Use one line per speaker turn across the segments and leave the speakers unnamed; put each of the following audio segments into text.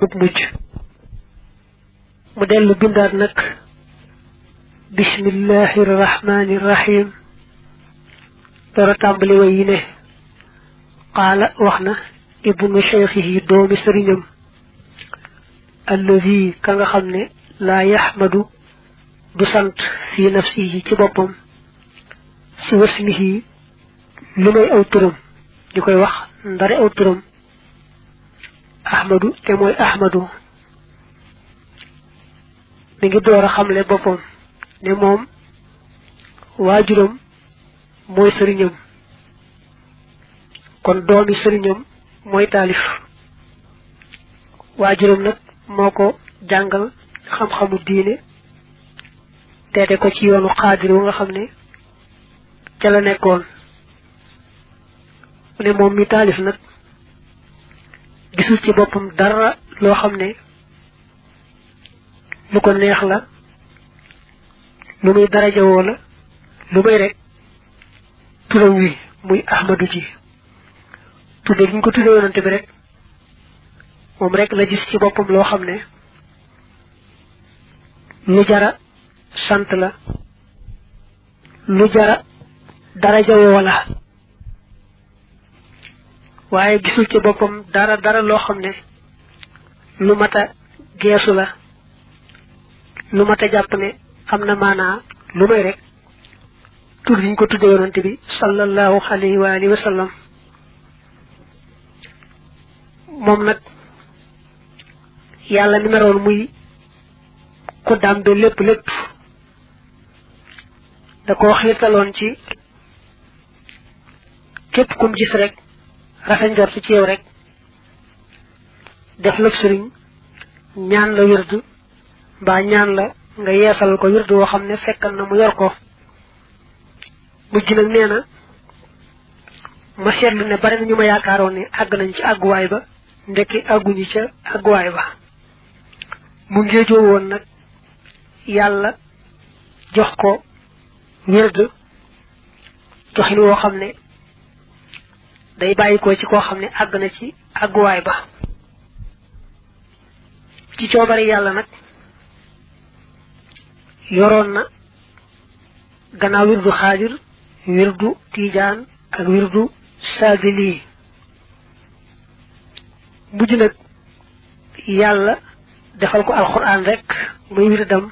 mucc mu dellu bindaat nag bismillahir rahmanir rahim dara tàmbali way yi ne qaala wax na ibnu cheikhihi doomi sëriñam allazi ka nga xam ne laa yaxmadu du sant fi nafsihi ci boppam si wasmihi lu may aw turam ñu koy wax ndare aw turam ahmadu te mooy ahmadu mi ngi door a xamle boppam ne moom waajuram mooy sëriñam kon doomi sëriñam mooy taalif waajuram nag moo ko jàngal xam-xamu diine teete ko ci yoonu xaadir wu nga xam ne ca la nekkoon mu ne moom mi taalif nag gisul ci boppam dara loo xam ne lu ko neex la lu muy darajawoo la lu may rek turam wi muy ahmadu ji tudde gi ñu ko tudde yonante bi rek moom rek la gis ci boppam loo xam ne lu jara sant la lu jara darajawoo la waaye gisul ci boppam dara loo xam ne lu mata geesu la lu mata jàpp ne am na maanaa lu may rek tur diñ ko tudde yonante bi sallallahu alayhi wa alihi wa sallam moom nag yàlla mi meroon muy ku dàmbe lépp da koo xiirtaloon ci képp kum gis rek rafet njort ci yow rek def lépp sëriñ ñaan la wirdu mbaa ñaan la nga yeesal ko wirdu woo xam ne fekkal na mu yor ko mujj nag nee na ma seetlu ne bari na ñu ma yaakaaroon ne àgg nañ ci àgguwaay ba ndekki àgguñu ca àgguwaay ba mu ngéejoo woon nag yàlla jox ko wirdu joxin woo xam ne day bàyyi ko ci koo xam ne àgg na ci àgguwaay ba ci coobari yàlla nag yoroon na gannaaw wirdu xaadir wirdu tiijaan ak wirdu saadili mujj nag yàlla defal ko alquran rek muy wirdam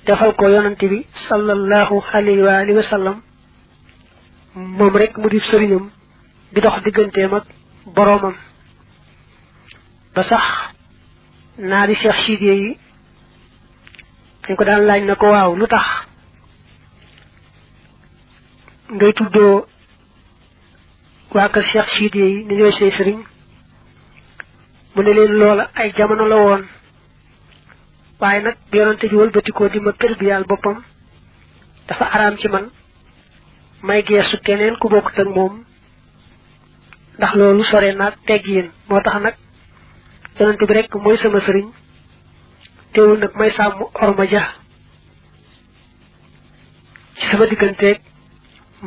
defal ko yonante bi sallallahu alayhi wa alihi wa sallam moom rek mu di sëriñam di dox digganteem ak boroomam ba sax naa di Cheikh Sidiye yi dañ ko daan laaj na ko waaw lu tax ngay tuddoo waa kër Cheikh Sidiye yi ni ñooy say sëriñ mu ne leen loola ay jamono la woon waaye nag bi yonante bi wëlbatikoo di ma tërbiyaal boppam dafa araam ci man may geesu keneen ku bokkut ak moom ndax loolu sore naag teggiin moo tax nag yonante bi rek mooy sama sëriñ teewul nag may sàmm orma ja ci sama digganteeg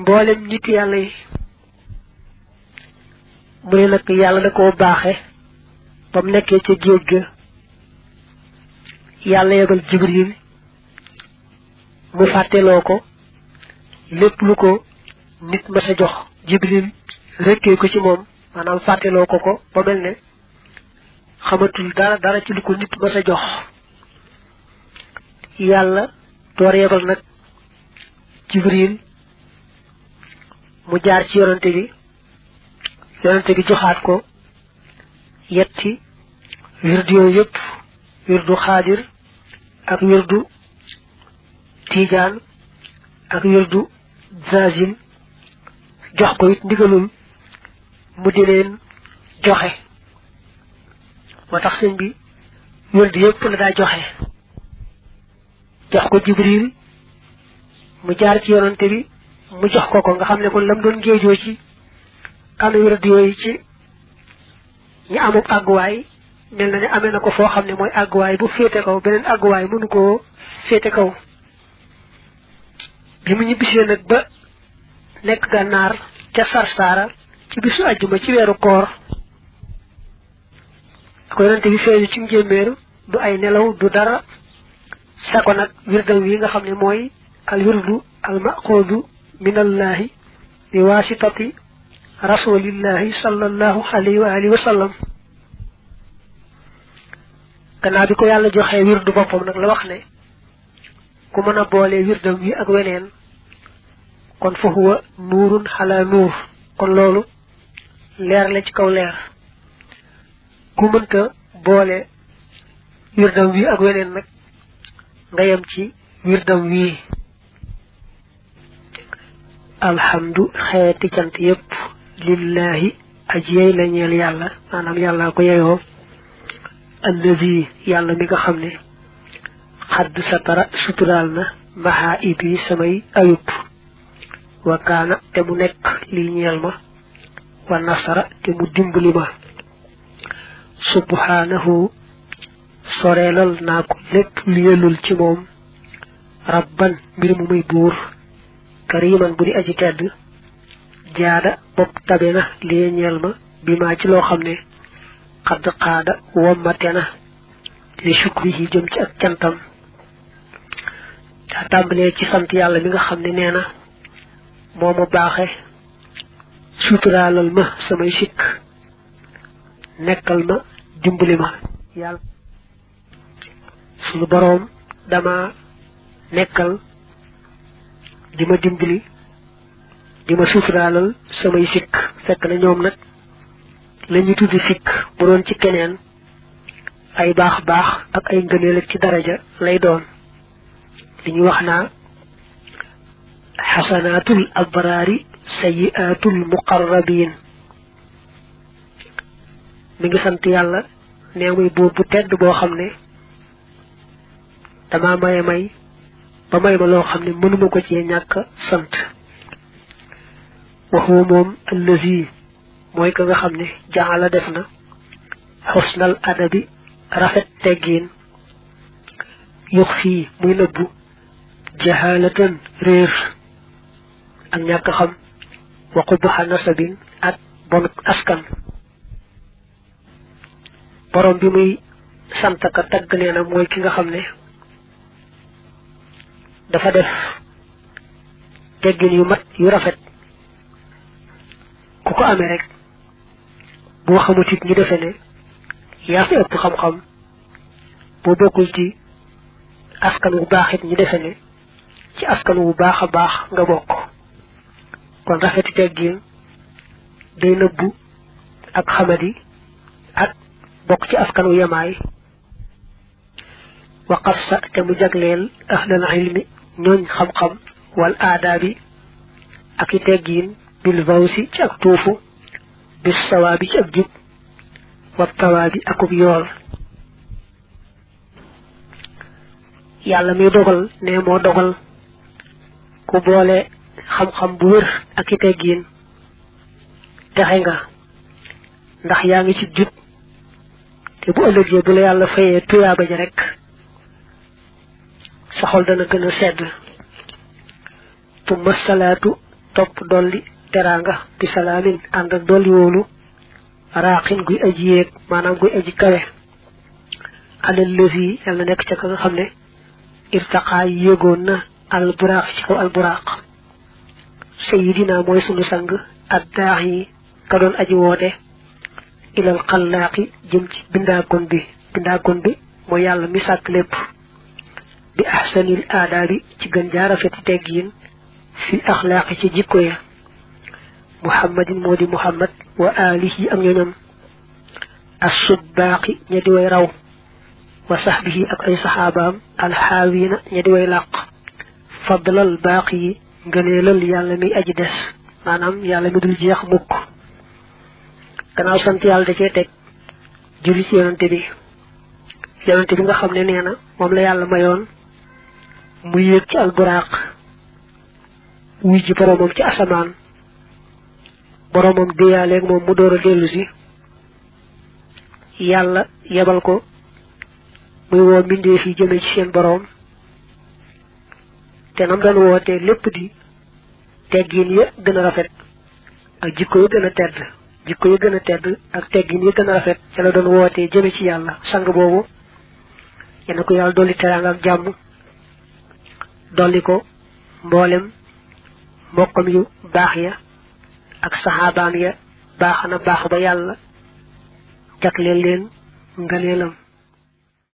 mboolem nit yàlla yi mu ne nag yàlla da koo baaxe ba mu nekkee ca géej ga yàlla yebal jibril mu fàtteloo ko lépp lu ko nit ma sa jox jibril rekkee ko ci moom maanaam fàtteloo ko ba mel ne xamatul dara ci lu ko nit ma sa jox yàlla door yebal nag jibril mu jaar ci yonante bi joxaat ko yetti wirdu yooyu yëpp wirdu xaadir ak wirdu tiijaan ak wirdu zaazim jox ko it ndigalul mu di leen joxe moo tax sëñ bi wirdu yëpp la daa joxe jox ko jibril mu jaar ci yonante bi mu jox ko nga xam ne kon lam doon géejoo ci am wirdu yooyu ci ñi amub àgguwaay mel na ne amee na ko foo xam ne mooy àgguwaay bu féete kaw beneen àgguwaay mënu koo féete kaw bi mu ñibbisee nag ba nekk gànnaar ca Sarsara ci bisu àjjuma ci weeru koor ko yonante bi feeñu ci njéeméeru du ay nelaw du dara sako nag wirdam wi nga xam ne mooy al wirdu al maxuudu min allahi bi waasitati rasulillahi sallallahu alayhi wa alihi wa sallam gannaaw bi ko yàlla joxee wirdu boppam nag la wax ne ku mën a boole wirdam wi ak weneen kon fa huwa nuurun xala nuur kon loolu leer la ci kaw leer ku mënta boole wirdam wi ak weneen nag nga yem ci wirdam wi alhamdu xeeti cant yépp lillahi ajiyey la ñeel yàlla maanaam yàlla ko yeyoo allazi yàlla mi nga xam ne xadd satara suturaal na maxaa ibi samay ayub wa kaana te mu nekk lii ñeel ma wa nasara te mu dimbali ma subhanahu soreelal naa ko lépp lu yellul ci moom rabban mbir mu muy buur kariman bu di aji tedd jaada bopp tabe na lii ñeel ma bi maa ci loo xam ne xadd xaada wommate na li shukri yi jëm ci ak cantam daa tàmbalee ci sant yàlla mi nga xam ne nee na moo ma baaxe suturaalal ma samay sikk nekkal ma dimbali ma yàlla suñu boroom dama nekkal di ma dimbali di ma suturaalal samay sikk fekk na ñoom nag lañu tuddi sikk bu doon ci keneen ay baax baax ak ay ngëneel ak ci daraja lay doon li ñu wax naa xasanaatul abraari sayyiaatul muqarrabiin mi ngi sant yàlla nee muy buur bu tedd boo xam ne dama may ba may ma loo xam ne mënuma ko cee ñàkk sant waxu moom allazi mooy ka nga xam ne jaala def na xusnal adabi rafet teggiin yux fii muy nëbbu jahalatan réer ak ñàkk xam wa qubha nasabin ak bonuk askan borom bi muy sant ka tagg nee na mooy ki nga xam ne dafa def teggin yu mat yu rafet ku ko amee rek boo xamut it ñu defe ne yaa fi ëpp xam-xam boo bokkul ci askan wu baax it ñu defe ne ci askan wu baax a baax nga bokk kon rafeti teggin day nëbbu ak xamadi ak bokk ci askan wu yemaay waqassa te mu jagleel ahlal ilmi ñooñ xam-xam wal aadaabi ak i teggiin bil fawsi ci ak tuufu bis sawaabi ci ak jub wa tawaabi akub yool yàlla mi dogal ne moo dogal ku boole xam-xam bu wér ak i teggiin texe nga ndax yaa ngi ci jub te bu ëllëgee bu la yàlla fayee tuyaaba ja rek sa xol dana gën a sedd tumma salaatu topp dolli teraanga bi salaamin ànd ak dolli wóolu raaxin guy aji yéeg maanaam guy aji kawe alal lësi yàlla nekk ca ka nga xam ne irtaqaa yéegoon na al buraax ci kaw al buraaq sayidina mooy sunu sang ad daax yi ka doon aji woote ilal xallaaqi jëm ci bindaakoon bi mooy yàlla mi sàkk lépp bi ahsanil aadaabi ci gën jaa rafeti teggiin fi axlaaqi ci jikko ya muhammadin moo di muhammad wa alihi ak ñoñam assubbaaqi ña di way raw wa sahbihi ak ay saxaabaam alxaawiina ña di way làq fadlal baaqi yi ngëneelal yàlla mi aji des maanaam yàlla mi dul jeex mukk gannaaw sant yàlla da cee teg julli ci yonante bi nga xam ne nee na moom la yàlla mayoon mu yéeg ci alburaaq wuy ji boromam ci asamaan boromam déyaaleeg moom mu door a dellu si yàlla yebal ko muy woo mbindeef yi jëme ci seen borom te nam doon wootee lépp di teggiin ya gën a rafet ak jikko ya gën a tedd jikko yi gëna tedd ak teggin yi gëna rafet ci la doon woote jëme ci yàlla sang boobu yal na ko yàlla dolli teraanga ak jàmm dolli ko mboolem mbokkam yu baax ya ak saxaabaam ya baax na baax ba yàlla jagleel leen ngëneelam